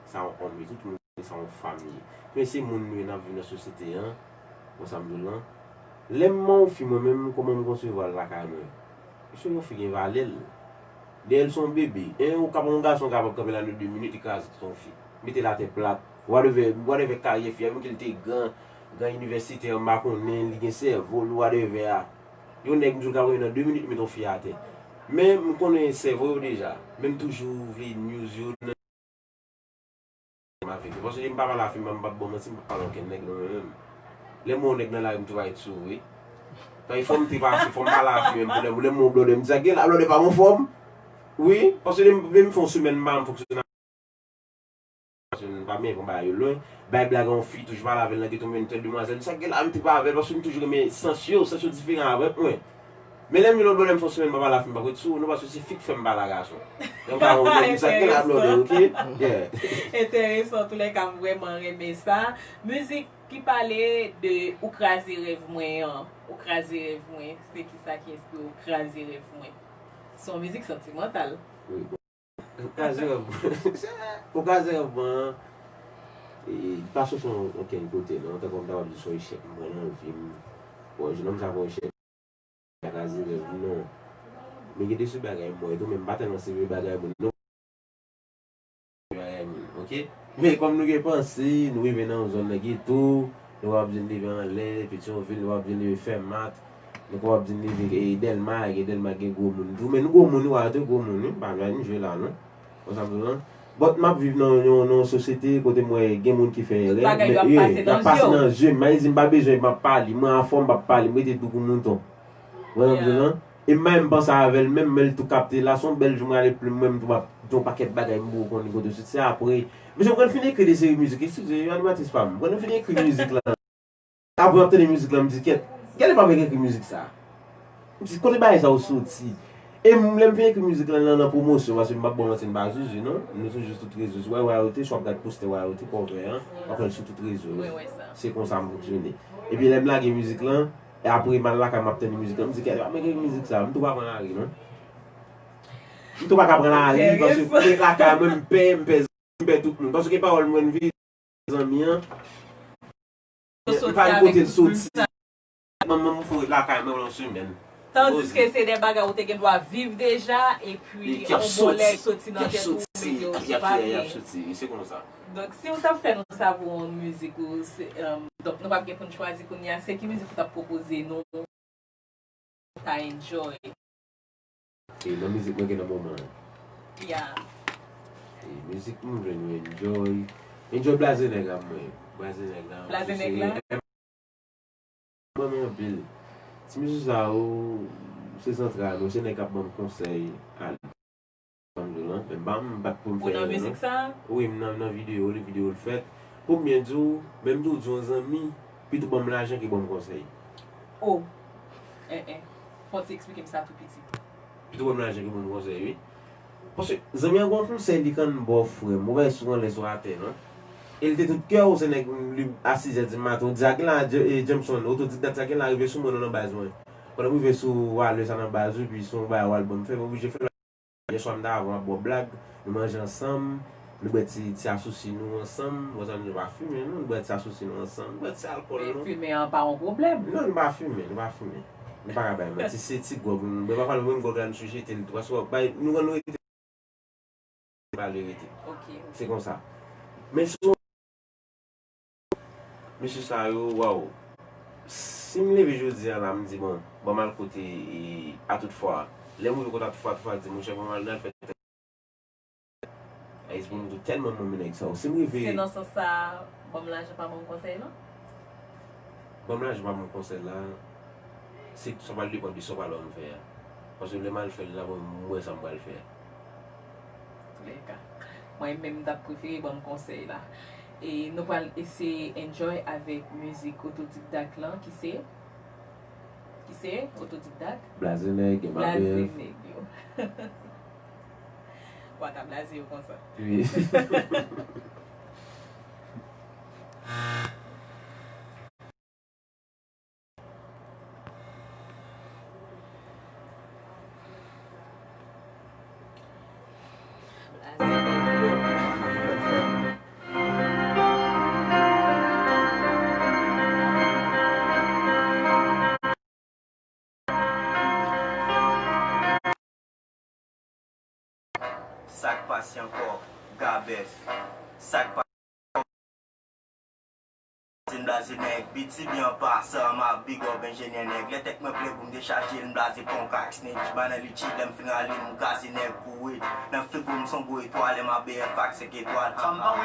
sa yon òm ye, tout moun konnen sa yon fanm ye. Men se moun nou ye, n ap viv nan sosyete an, bon, sa m di w lan. Lè m yon fi, mwen menm, kòman m konsevwa l lakay mwen? Paske yon fi gen valè l. Dèyè l se yon bebe. En, ou kapab, yon gason kapab kanpe la nan de minit, li kraze tout yon fi. Mete l atè plat. Whatever, whatever karyè fi a, menm ke l te gran, gran inivèsitè, m pa konnen, li gen sèvo l, whatever a. Yon nèg, m di w, l ka wè nan de minit, li mete yon fi atè. Men, m konnen sèvo yo deja. Men m toujou vle news yo nan m avèk yo. Paske m pa pale a fi, m p ap ba w manti, m p ap pale a okenn nèg non mwen menm. Lè m wè yon nèg nan lari, m tou va ret sou ou, wi. Paske fò m tripase, fò m pale a fi menm pou lè, lè m wè yon blòdè, m di sa k gen la, blòdè pa anfòm. Wi, paske menm, menm fè yon semèn m pa janm fonksyone, paske m pa byen pran bagay yo lwen. Bay blag a yon fi, toujou pale avè l nan geto, menm tèl demwazèl, m di sa k gen la, m trip avè l, paske m toujou renmen sans yo, sans yo diferan avèk mwen. Men lè m gen lòt blòdè m fè yon semèn m pa pale a fi m p ap ret sou ou non, paske se fi k fè m pale a gason. Donk pa yon blòdè, m di sa k gen la blòdè, oke? Yeah. Enteresan, antoulèka, m vrèman renmen sa. Mizik, Ki pale de ou kraze rèv mwen an. Ou kraze rèv mwen. Se kisa ki enspire ou kraze rèv mwen? Se yon mizik santimantal. Wi, bon. Ou kraze rèv mwen. Ou kraze rèv mwen an. E, pa soti yon, yon kenn kote, non. Tankou m ta pral di se yon echèk m pran nan vi m. Bon, jennonm sa pran echèk. Kraze rèv, non. Men gen de seri bagay m wè tou, men m pa tèlman sere bagay moun, non. Bagay moun, oke? Men kòm nou gen panse, nou rive nan yon zòn nan geto, nou kapab di n leve anlè, Petyonvil, nou kapab di n leve Fèmat, nou kapab di n leve, e, Dèlma, gen Dèlma gen gwo moun tou, men nou gwo moun, wi, wi, tou gwo moun, wi, pa vle ann jwe la, non. Ou sa m di w lan? But m ap viv nan yon, nan yon sosyete kote m wè gen moun ki fè erè, men, yeah, y ap pase nan zye m. M a di m pa bezwen, m ap pale, mwen anfòm, m p ap pale, m rete dou kou mouton. Ou wè sa m di w lan? E m pa menm panse avè l menm, men l tou kapte la, se yon bèl jou m rale plim mwen, m tou m ap di yon pakèt bagay, m pou w konn kote w soti. Se apre, mesye, m konn fin ekri de seri mizik, eskize, animatris pa m, m konn fin ekri mizik la. Apre m ap tande mizik la, m di, kèt, genlè pa m ekri mizik sa. M di, kote bagay sa yo soti? E m, lè m fin ekri mizik la, nan, nan pwomosyon, paske m p ap ba w manti, m pa zuzu, non. Nou toujou sou tout rezo. Si w wè royalty, si w ap gad postè royalty, cover an, w ap wè l sou tout rezo yo. Se konsa m fonksyone. Epi lè m lage mizik lan, e apre m al lakay, m ap tande mizik lan, m di, kèt, pa m ekri mizik sa, m tou pa pran lari, non. M tou pa ka pran lari, paske m ret lakay mwen, m pè, m pè zanmi, m pè tout moun. Paske pawòl mwen vin zanmi an. Li pa gen kote l soti. Manman m fò lakay mwen yon semèn. Tandiske se de bagay ou te gen dwa viv deja, epi yon bòlè soti nan tèt ou, mete w sou papye. Se konsa. Donk, si w t ap fè nou savou yon mizik ou, se, um, donk, nou p ap gen pou n chwazi kounye a, se ki mizik ou t ap pwopoze nou? Ta enjoy. E nan mizik mwen gen nan moman an. Yeah. E mizik m vle nou enjoy. Enjoy blaze nèg la mwen. Blaze nèg la. Blaze nèg la. Mwen renmen anpil. Ti mesye sa yo, se zantray mwen, se nèg k ap ban m konsèy. Al. Sa m di w lan, men m pa, m pa t pou m fè erè non. Ou nan mizik sa? Wi, m nan, nan videyo li, videyo l fèt. Pou m byen di w, men m toujou di yon zanmi, pito ban m lajan ke ban m konsèy. O. En, en. Fò w ti eksplike m sa tou piti. Pito ban m lajan ke ban m konsèy, wi. Paske zanmi an gen yon konsèy li konn ba w, frè m. Ou pa sou anlè sou atè, non. E l te tout kè w, se nèg li a sizè di maten, ou di a gen la, Jameson, otodidak sa gen la rive sou mwen, non, nan baz mwen. Pandan m rive sou wale sa nan baz, wi, pi se yon bagay w al ban m fè, m oblije fè l. Yèswa m t avè w, m ap ba w blag, nou manje ansanm, nou bwè ti, ti asousi nou ansanm, bon, sa nou pa fimen, non, nou bwè ti asousi nou ansanm, nou bwè ti alkòl nou. Men fimen an pa yon pwoblèm. Non, nou pa fimen, nou pa fimen. Nou pa ka bay manti, se ti gwòg nou bwè, pafwa nou menm gwòg la nou sou jete l tou, paske w ap bay, nou konn nou rete pale rete. Se konsa. Men si w Mesye sa yo, waw. Si m leve jodi a la, m di, bon, ban m al kote, e, Atoutfwa. Lè m rive kote Atoutfwa, Atoutfwa di, monchè, ban m al, n al fè tèt. Ayis, bon, m tou tèlman renmen nèg sa yo. Si m rive. Se nan sans sa, ban m lajan pa ban m konsèy, non? Ban m lajan pa ban m konsèy la, se, sa pral depann de sa w pral ban m fè a. Paske lè m al fè l la, bon, m wè sa m pral fè a. Antouka, mwen menm, m t ap prefere ban m konsèy la. E nou pral eseye enjoy avèk mizik Otodidak lan, ki se, ki se Otodidak. Blaze nèg, M A B F. Blaze nèg yo. W a ka blaze yo konsa. Wi. Sa k pase ankò, Gabèf? Sa k pase? Blaze nèg, B T B an pasan, m ap big up enjenyè nèg. Lè tèt mwen ple pou m dechaje l, m blaze konk ak snitch, ba nan litchi, lè m fin rale l, m kraze nèg pou wid. Nan figo m s on gwo etwal, M A B F ak senk etwal, ha, ha.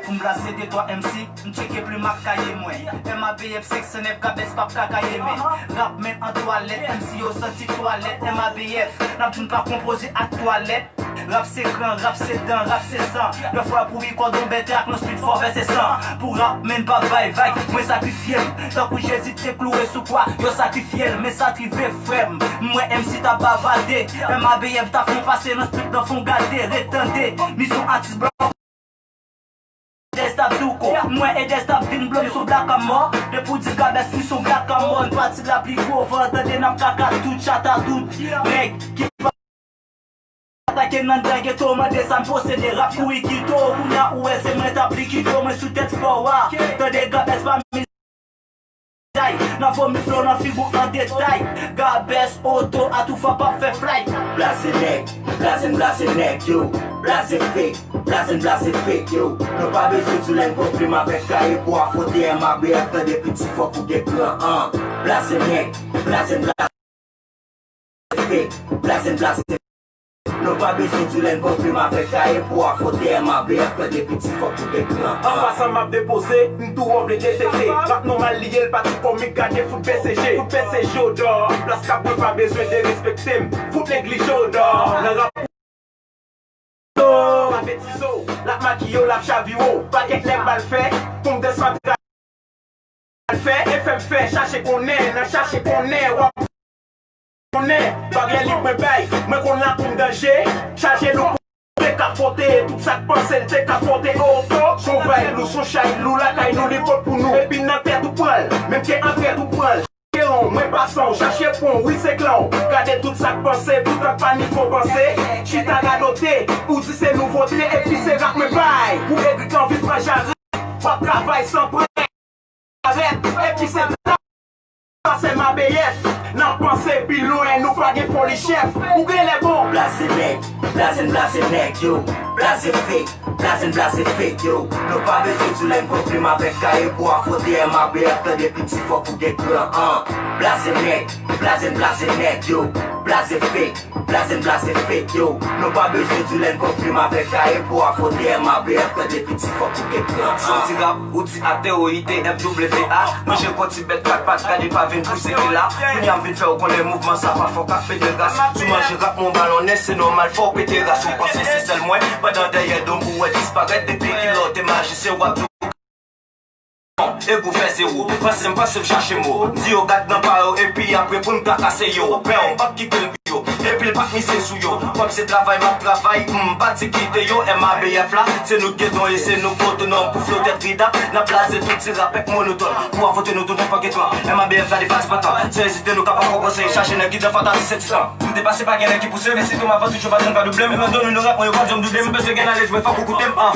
Pou m blaze de twa M C, m tcheke plim ak kaye mwen. M A B F senk san nèf, Gabès p ap ka gaye men. Rap men an twalèt, M C yo santi twalèt, M A B F, n ap di n pa konpoze ak twalèt. Rap se kran, rap se dan, rap se san. Lè fwa pou rikòd on bèt ak non spit fò vèse san. Pou rap men pa bay vag, mwen sakrifye m. Tankou Jezi te klouwe sou kwa, yo sakrifye l. Men sa t rive frè m, m wè M C t ap bavade. M A B F t ap fè on pase nan spit nan fon gade, ret tande. Misyon atis blan. Tèst ap douko, M wè Edès t ap vin blòm sou blakaman. Depi w di Gabès li s on blakaman, pati lapli gwo van, tande n ap kaka tout, chata tout nèg ki atake n anndan geto, mande sa n posede. Rap kouri kite w, kounye a ou wè se mwen t ap likide w, mwen sou tèt fò a. Tande Gabès pa mizay, n ap vomi flo nan figi w an detay. Gabès oto a tou fò p ap fè flay. Blaze nèg, blaze n blaze nèg yo. Blaze fake, blaze n blaze fake yo. Nou pa bezwen di w lè n pran plim avèk kaye pou afwonte M A B F, tande piti fòk ou gen plan an. Blaze nèg, blaze n blaze fake, blaze n blaze fake. Nou pa bezwen di w lè n pran plim avèk kaye pou afwonte M A B F, tande piti fòk ou gen plan an. An pasan m ap depoze, m tou wè w vle detekte. Rap nòmal li ye, l pa ti komik, gade fout B C G. Fout B C G odò, plas k ap mwen pa bezwen derespekte m. Fout neglije odò. Nan rap w ap betize w, l ap makiye w, l ap chavire w. Pakèt nèg bal fè, konm de santral fè, F M fè, chache konnen, nan chache konnen, w ap konnen, baryè lib mwen bay, mwen konn lakou m danje, chaje lou pou te ka pote, tout sa k panse l te ka pote, oto, s on vay lou, s on chay lou, lakay nou li pot pou nou, epi nan tèt ou pran l, menm ke an trèt ou pran l, Keron, mwen pasan w, chache pon, wi se klan w, gade tout sa k panse, poutan pa nivo panse, chita radote, ou di se nouvote, epi se rap mwen bay, pou egri k anvi pran jarèt, w ap travay san prè. Arèt, epi se ta, sa se M A B F. N ap panse pi lwen, nou pa gen foli chèf. Ou genlè bon. Blaze nèg, blaze n blaze nèg yo. Blaze fake, blaze n blaze fake yo. Nou pa bezwen di w lè n pran plim avèk kaye pou afwonte M A B F, tande piti fòk ou gen plan an. Blaze nèg, blaze n blaze nèg yo. Blaze fake, blaze n blaze fake yo. Nou pa bezwen di w lè n pran plim avèk kaye pou afwonte M A B F, tande piti fòk ou gen plan an. S on ti rap, ou di atè, o I T F W A. Manje kò ti bèt kat pat, gade pa vin pouse ki la. Kounye a m vin fè w konnen mouvman sa pa fòk ap pete ras. Si w manje rap, mon balonnen, se nòmal fò w pete ras. Ou panse se sèl mwen, pandan dèyè do m ou wè disparèt. Depi kilè w te majisyen, w ap di w e gou fè zewo. Panse m, panse m chache mo. M di yo gad nan pa yo, epi apre pou n trakase yo. Pè w, m p ap kite l pou yo. Epi l p ap mize sou yo. Kòm se travay m ap travay, m pa di kite yo. M A B F la, se nou k gen don e se nou k pote non pou flo tèt ridap. N ap blaze tout ti rapè k monotòn. Pou afwonte nou tout fò gen plan. M A B F gade pati pantan. San ezite nou ka pa fò panse. Chache nèg ki dan fantazi se ti tan. M te pase pa gen nèg ki pouse, men sitou m avan tout yo pa janm ka double m. Mwen ban nou rap mwen yo pa janm double m. Si w bezwen gen nalèj mwen fòk ou koute m, an.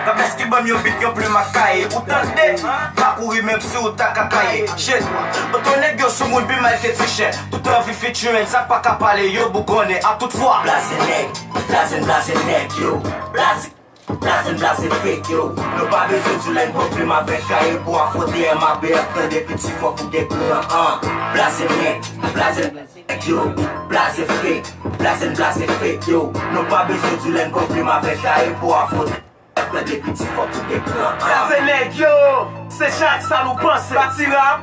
Gabès ki ban m yon bit, yon plim ak kaye. Ou tande? Pa kouri menm si w ta ka kaye. Shit. Oto nèg yo sou moun pi mal ke ti chen. Tout anvi featuring, sa k pa ka pale yo bougonnen a tout fwa. Blaze nèg, blaze n blaze nèg yo. Blaze, blaze n blaze fake yo. Nou pa bezwen di w lè n pran plim avèk kaye pou afwonte M A B F, tande piti fòk ou gen plan an. Blaze nèg, blaze n blaze nèg yo. Blaze fake, blaze n blaze fake yo. Nou pa bezwen di w lè n pran plim avèk kaye pou afwonte. Blaze nèg yo, se chak sa nou panse. Pati rap,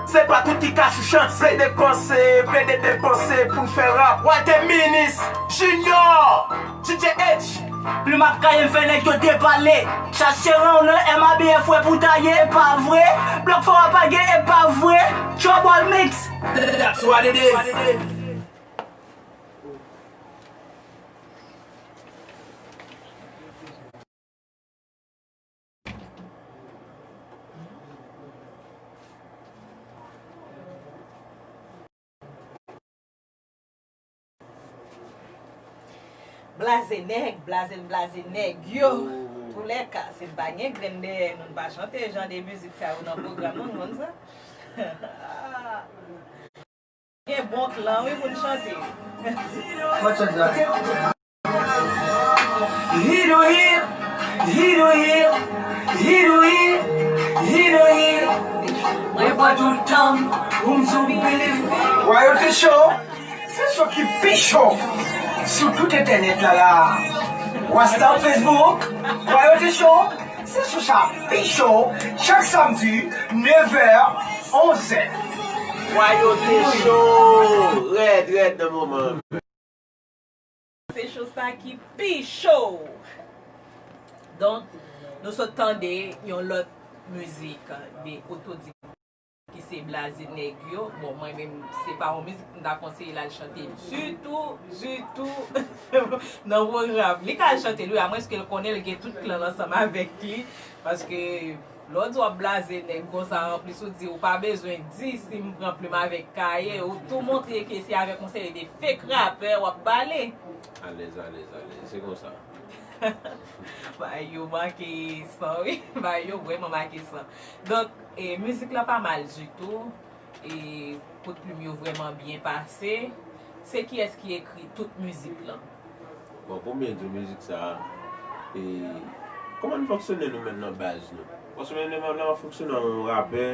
se pa tout ki ka chouchante. Plede panse, plede depanse pou n fè rap. Walter Minis, Junior, D J H. Plim ak kaye m fè nèg yo depale. Chache ran w nan M A B F wè pou ta ye, e pa vre. Blòk fò w ap page, e pa vre. Trouble Mix. That's what it is. Blaze nèg, blaze n blaze nèg yo. Toulèka, si n pa gen grenn dèyè nou, n pa chante jan de mizik sa yo nan pwogram nou, nou konn sa. Gen bon klan wi pou n chante. Mwen chante la. He do him, he do him, he do him, he do him. Mwen pran tout tan m pou m sou Billy. Royalty Show, se show ki pi cho sou tout entènèt la la. WhatsApp, Facebook, Royalty Show, se show sa pi cho chak samdi, nevè, onzè. Royalty Show, rèd, rèd nan moman. Se show sa ki pi cho. Donk, nou sot tande yon lòt mizik de Oto di ki se Blaze Nèg yo. Bon, mwen menm, se pa yon mizik m ta konseye l al chante ditou, ditou nan pwogram. Li ka al chante l wi, amwenske l konnen l gen tout klan l ansanm avèk li, paske Lè w di w ap blaze nèg konsa, anplis ou di ou pa bezwen di si m pran plim avèk kaye, ou tou montre ke se avèk yon seri de fake rapè w ap bale. Alèz, alèz, alèz, se konsa. Bagay yo make san, wi. Bagay yo vrèman make san. Donk, e, mizik la pa mal ditou. E, kout plim yo vrèman byen pase. Se kiyès ki ekri tout mizik lan? Bon, pou m byen di w, mizik sa a, e, kòman n fonksyone nou menm nan baz nou? Paske menm lè m ap fonksyone an yon rapè,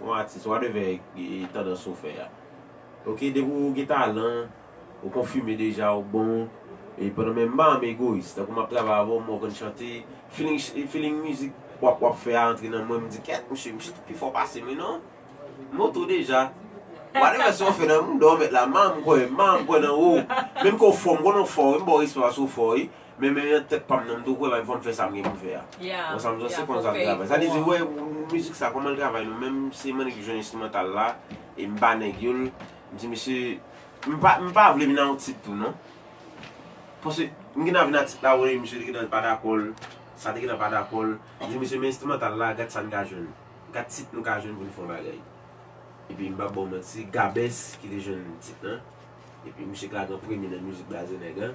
yon atis, whatever, e, tandans ou fè a. Oke, depi w gen talan, ou konfime deja, ou bon, e pandan menm m pa janm egoyis, tankou m ap travay avè w, m wè w konn chante, feeling, feeling mizik w ap, w ap fè a antre nan mwen, m di, kèt, misye, misye pi fò pase m, wi, non? M oto deja. Whatever sa w fè nan mouda w mèt la, m kwè, m kwè nan ou. Menm ke w fò, m konnen w fò, wi, m ba w respè paske w fò, wi. Men, men nan tèt pa m nan, m tou kwè, fò m fè sa m gen pou m fè a. Bon, sa m di w, se konsa m travay. Sa vle di, wè, mizik sa, kòman l travay nou menm, se mwen ki jwenn enstrimantal la, e m ba nèg yo l, m di, mesye, m pa, m pa vle vin nan yon tit tou, non. Paske m gentan vin nan tit la, wi, misye te gentan pa dakò l, sa te gentan pa dakò l. M di, mesye, men enstrimantal la, gad sa n ka jwenn. Gad tit nou ka jwenn pou n fè yon bagay. Epi m p ap ba w manti, Gabès ki te jwenn tit lan. Epi misye k lage an premye nan mizik Blaze Nèg an.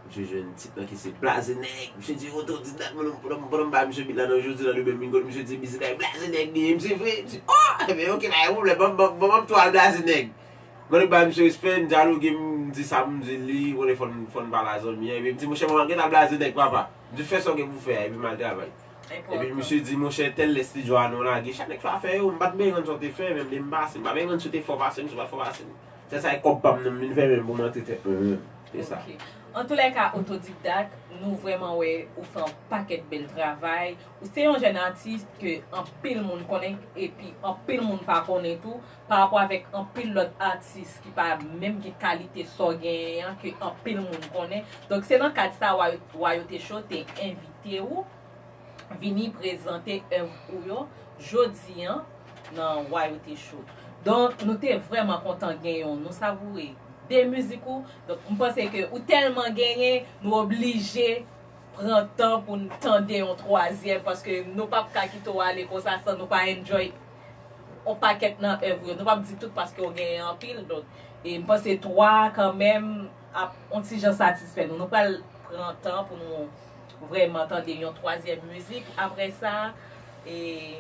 Misye jwenn tit lan ki se Blaze Nèg. Misye di, otodidak, mwen, pandan m bay misye bit la nan jodi la, demen m vin konnen misye di mizik la e Blaze Nèg li ye. M di, vre? M di, oh! Ebyen, oke, pa gen pwoblèm, ban m, ban m, ban m tou al Blaze Nèg. Mwen, m bay misye respè, m dyaloge, m di sa pou m di li, konnen fò n, fò n pale a zanmi an. Epi m di, monchè, mwen gentan Blaze Nèg, papa. M di, fè sa w gen pou w fè a, epi m al travay. Epi misye di, monchè, tèl lè estidyo a nou lage, chak nèg fè afè yo, m pa t bezwen konn sa w te fè, menm de m pase, m pa bezwen konn si w te fò pase m, si w pa t fò pase m. Sèl sa e kòb pa m nan m vin fè menm pou m antre tèt mwen menm. Se sa. Ok. Antoulèka, Otodidak, nou vrèman wè ou fè yon pakèt bèl travay. Ou se yon jèn atis ke anpil moun konnen, epi anpil moun pa konnen tou, pa rapò avèk anpil lòt atis ki pa menm gen kalite sa w genyen an, ke anpil moun konnen. Donk, se nan kad sa, Wayo-, Wayote Show te envite w vini prezante èv ou yo jodi an nan Wayote Show. Donk, nou te vrèman kontan genyen w. Nou savoure de mizik ou. Donk, m panse ke ou tèlman genyen, nou oblije pran tan pou n tande yon twazyèm, paske nou p ap ka kite w ale konsa san nou pa enjoy yon pakèt nan èv ou yo. Nou p ap di tout paske w genyen anpil. Donk, e m panse twa kanmenm ap yon ti jan satisfè nou. Nou pral pran tan pou nou vrèman tande yon twazyèm mizik. Apre sa, e,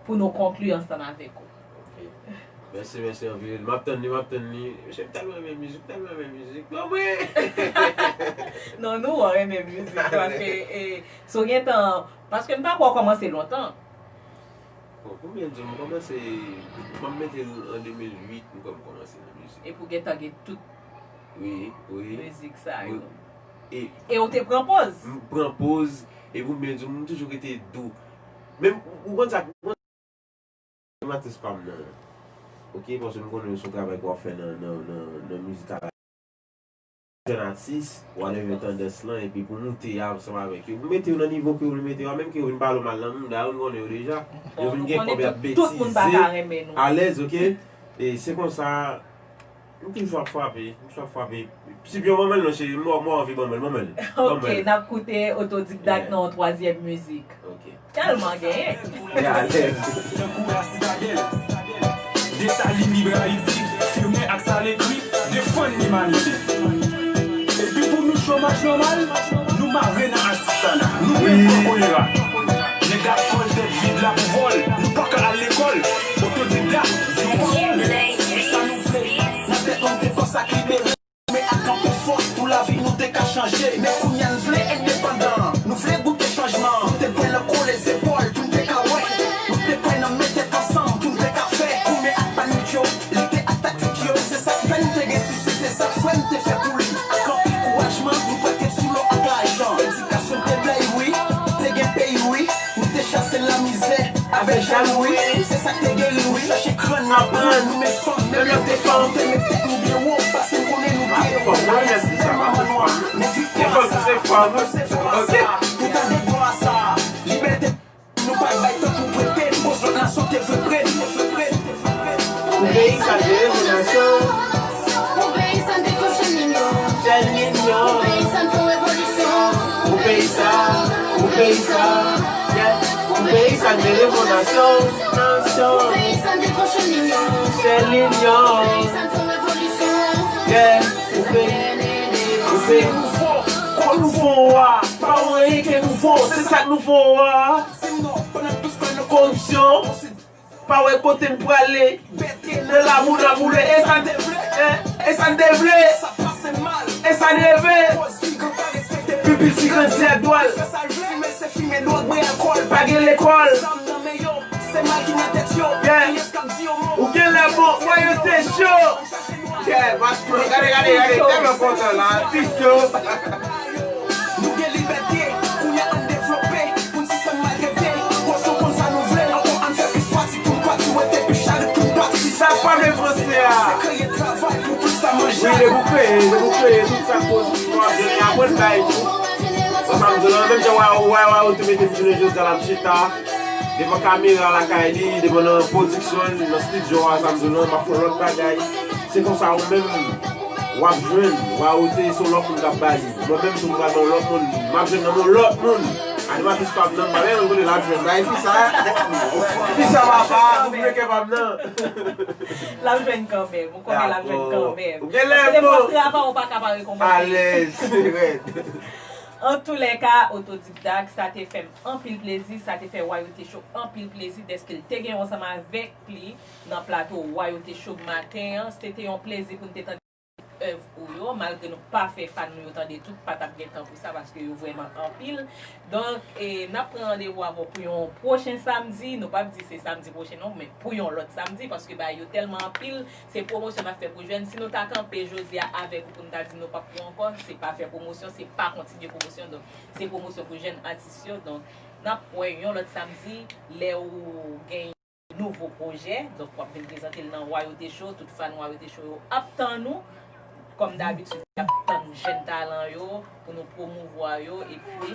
pou nou konkli ansanm avèk ou. Ok. Mèsi, mèsi anpil. M ap tann li, m ap tann li. Mesye, m tèlman renmen mizik, m tèlman renmen mizik. Non, vre? Non, nou wè w renmen mizik, paske, e, si w gen tan, paske m pa kwè w kòmanse lontan. Bon, pou byen di w, m kòmanse, m ap mete l an de mil uit, m kwè m kòmanse nan mizik. Epi w gentan gen tout mizik sa yo. Wi, wi. E, e w te pran pòz? M pran pòz, epi pou byen di w, m toujou rete dou. Men, ou konn sa, ou konn sa, m atis pa m nan. Ok, paske m konnen se yon travay pou w ap fè nan, nan, nan, nan mizik a. Jèn atis, whatever tandans lan, epi pou moute ansanm avèk yo. Pou mete yo nan nivo ke yo vle mete yo a, menm ke yo vin pale w mal nan mouda, yo konnen yo deja. Yo vin gen kòb, y ap betize, alèz, ok? E se konsa, m toujou ap frape, m toujou ap frape. Si byen ban m l non, cheri, m, m anvi ban m l, ban m l. Ok, n ap koute Otodidak nan yon twazyèm mizik. Ok. Tèlman genyen. Tankou lasitadèl, Desalin, Libre Haïti, Firmin ak Salekri, defann limanite. Epi pou nou chomaj nòmal, nou mare nan asistana, nou menm pran kolera. Nèg ap kòl tèt vid la pou vòl, nou pa ka al lekòl. Otodidak, nou pa konnen sa nou vle. Nan tèt nou te fòs ak libere. Men ak anpil fòs pou lavi nou te ka chanje. Men kounye a n vle endepandan. Nou vle goute chanjman. Nou te pran nan kole zepòl pou n te ka wè. Nou te pran nan met tèt ansanm pou n te ka fè. Koumen ak panik yo, lite ak taktik yo. Se sa k fè n te gen sisi, se sa k fè n te fè pou li. Ak anpil kourajman, nou pa t sou lò ak lajan. Edikasyon te bèl, wi, te gen peyi, wi. Nou te chase lamizè avèk jalouzi, se sa k te geri nou. Chache kran n aprann, nou met fanm, menm lè te fè, nou te met tèt nou byen wo, paske n konnen nou te wo. Ayisyen se manman nwa, men viktwa sa, se fwa sa, pou tande glwa sa, libète nou pa t bay tan pou prete, koz lòt nasyon te vle pre n. Pou peyi sa, se revolisyon. Pou peyi sa, n te fè chèn linyon. Chèn linyon. Pou peyi sa, n fè revolisyon. Pou peyi sa, pou peyi sa, yeah. Pou peyi sa, Gade revo nasyon, nasyon. Sèl linyon. Yeah, ou fè, ou fè. Kon nou fè w a, pa wè anyen ke nou fè w, se sa k nou fè w a. Koripsyon. Pa wè kote n prale. Nan laboul, laboul, e sa n te vle, e, e sa n te vle. E sa n reve. Pipi ti grandi ak dwal. Pa gen lekòl. Yeah. Ou gen lè bon, mwen yo te cho. Yeah, mas gade, gade, gade, tèlman kontan la, pi cho. Nou gen libète, kounye a ann devlope, pou n sispann maltrete, koz nou konn sa nou vle, ankò ann fè plis pati pou n pati, wete pi charit pou n pati. Sa pa vle franse a. Se kreye travay pou plis sa manje. Wi, depi w kreye, depi w kreye, tout sa koz pou w ap jwenn, aprann bay tou. Sa sa m di w la, menm jan w a, w a, w a, ou te mete m jounen jodi a l ap chita. Devan kamera lakay li, devan nan pwodiksyon, nan estidyo a, sa m di w lan, m ap fè yon lòt bagay. Se konsa ou menm, w ap jwenn, w a ote, se yon lòt moun k ap ba li. Mwen menm tou, m pral ban yon lòt moun, m ap jwenn nan men yon lòt moun. Animatris pa m nan, m pa menm kote l ap jwenn. Bay fi sa, fi sa papa, ou vle kè pa m nan. L ap jwenn kanmenm, ou konnen l ap jwenn kanmenm. Ou gen lè bon. Travay ou pa ka pa rekonpanse. Alèz, se rèd. Antoulèka, Otodidak, sa te fè m anpil plezi, sa te fè Wayote Show anpil plezi dèske l te gen ansanm avèk li nan plato Wayote Show maten an. Se te yon plezi pou n te tande èv ou yo, malgre nou pa fè fan nou yo tande tout, pa t ap gen tan pou sa, paske yo vrèman anpil. Donk, e, n ap pran randevou avè w pou yon pwochen samdi. Nou p ap di se samdi pwochen non, men pou yon lòt samdi, paske bagay yo tèlman anpil. Se pwomosyon n ap fè pou jèn. Si nou ta kanpe jodi a avèk ou pou n ta di nou p ap pran ankò, se pa fè pwomosyon, se pa kontinye pwomosyon. Donk, se pwomosyon pou jèn atis yo. Donk, n ap wè yon lòt samdi, lè ou gen nouvo pwojè. Donk, w ap vin prezante l nan Wayote Show. Tout fan Wayote Show yo ap tann ou. Kòm dabitid, y ap tann jèn talan yo pou nou pwomouvwa yo. Epi,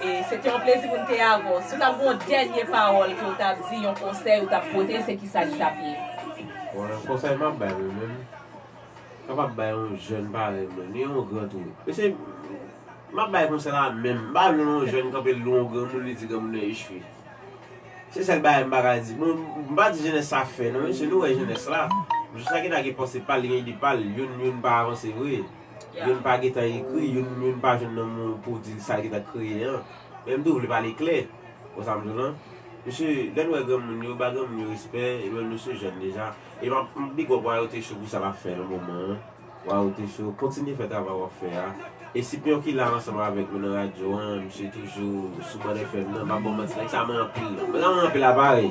e, se te yon plezi pou n te avè w. Si w t ap gen yon dènye pawòl ke w t ap di, yon konsèy ou t ap pote, se kisa li t ap ye? Bon, yon konsèy m ap bay mwen menm, kapab bay yon jèn parèy mwen, ni yon gran tou. Mesye, m ap bay konsèy la menm. M pa vle yon jèn kanpe lou yon granmoun, li di granmoun nan echwe. Se sèl bagay m pa ka di. Bon, m pa di jenès sa fè non, mesye, nou wè jenès la. Jis sa ki ta gen panse pa l, gen ide pa l, youn, youn pa avanse vre. Youn pa gentan ekri, youn, youn pa jwenn nan men pou di sa l gentan kreye an. Men m tou vle pale klè. Ou sa m di w lan? Mesye, lè n wè granmoun yo, ba granmoun yo respè, e mwen nou se jèn deja. E m ap, m big up Wayote Show pou sa l ap fè nan moman an. Wayote Show, kontinye fè travay w ap fè a. E Sipyon ki la ansanm avèk nou nan radyo an, misye toujou sou Band F M nan, m ap ba w manti, nèg sa mwen anpil. Mwen sa mwen anpil aparèy.